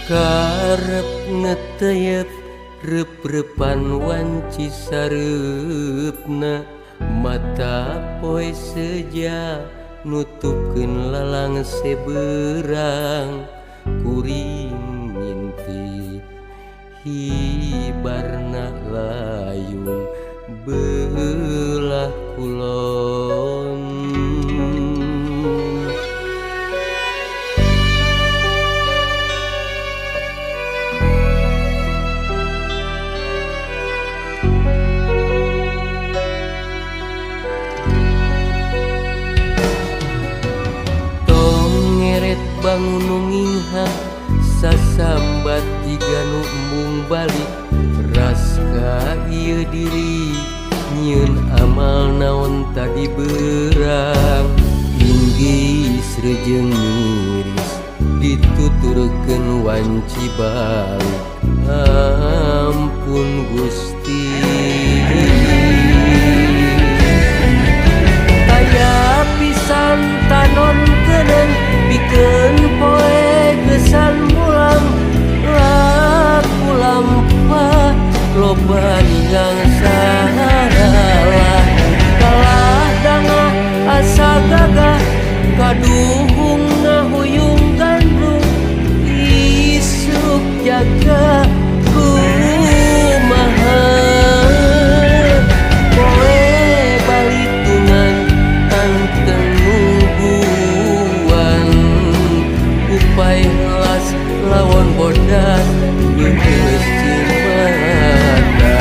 Karep ngeteyep rep-repan wanci sareupna, mata poe seja nutupkeun lalang seberang. Kuring ngintip hibarna layung belah kulon. Bangun nginghak sasambat jiga nu embung balik, raska ieu diri nyieun amal naon tadi berang. Inggis rejeung miris dituturkeun wanci balik, ampun Gusti. Taya pisan tanon keuneung pikeun poe gesan mulang, laku lampah loba ninggang salah. Kalah dangah asa gagah kaduhung ngahuyung gandrung, isuk jaga kumaha. Poe balitungan anteng nungguan, upay helas lawan bodas geus cimata.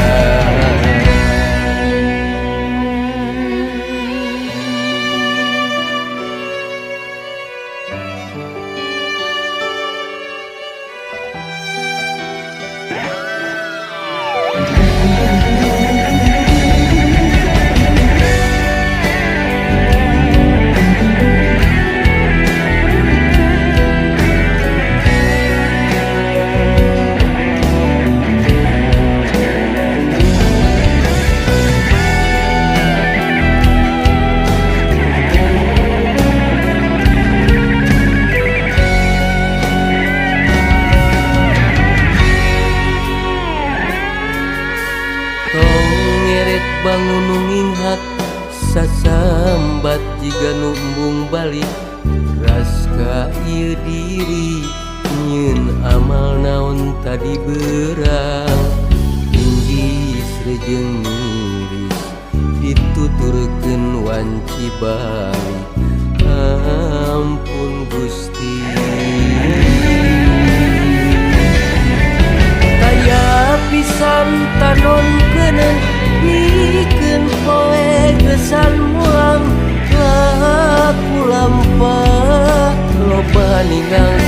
Bangun nginghak sasambat jiga nu embung balik, raska ieu diri nyieun amal naon tadi berang. Inggis rejeung miris dituturkeun wanci balik, ampun Gusti. Taya pisan tanon keuneung pikeun poe gesan mulang, laku lampah loba ninggang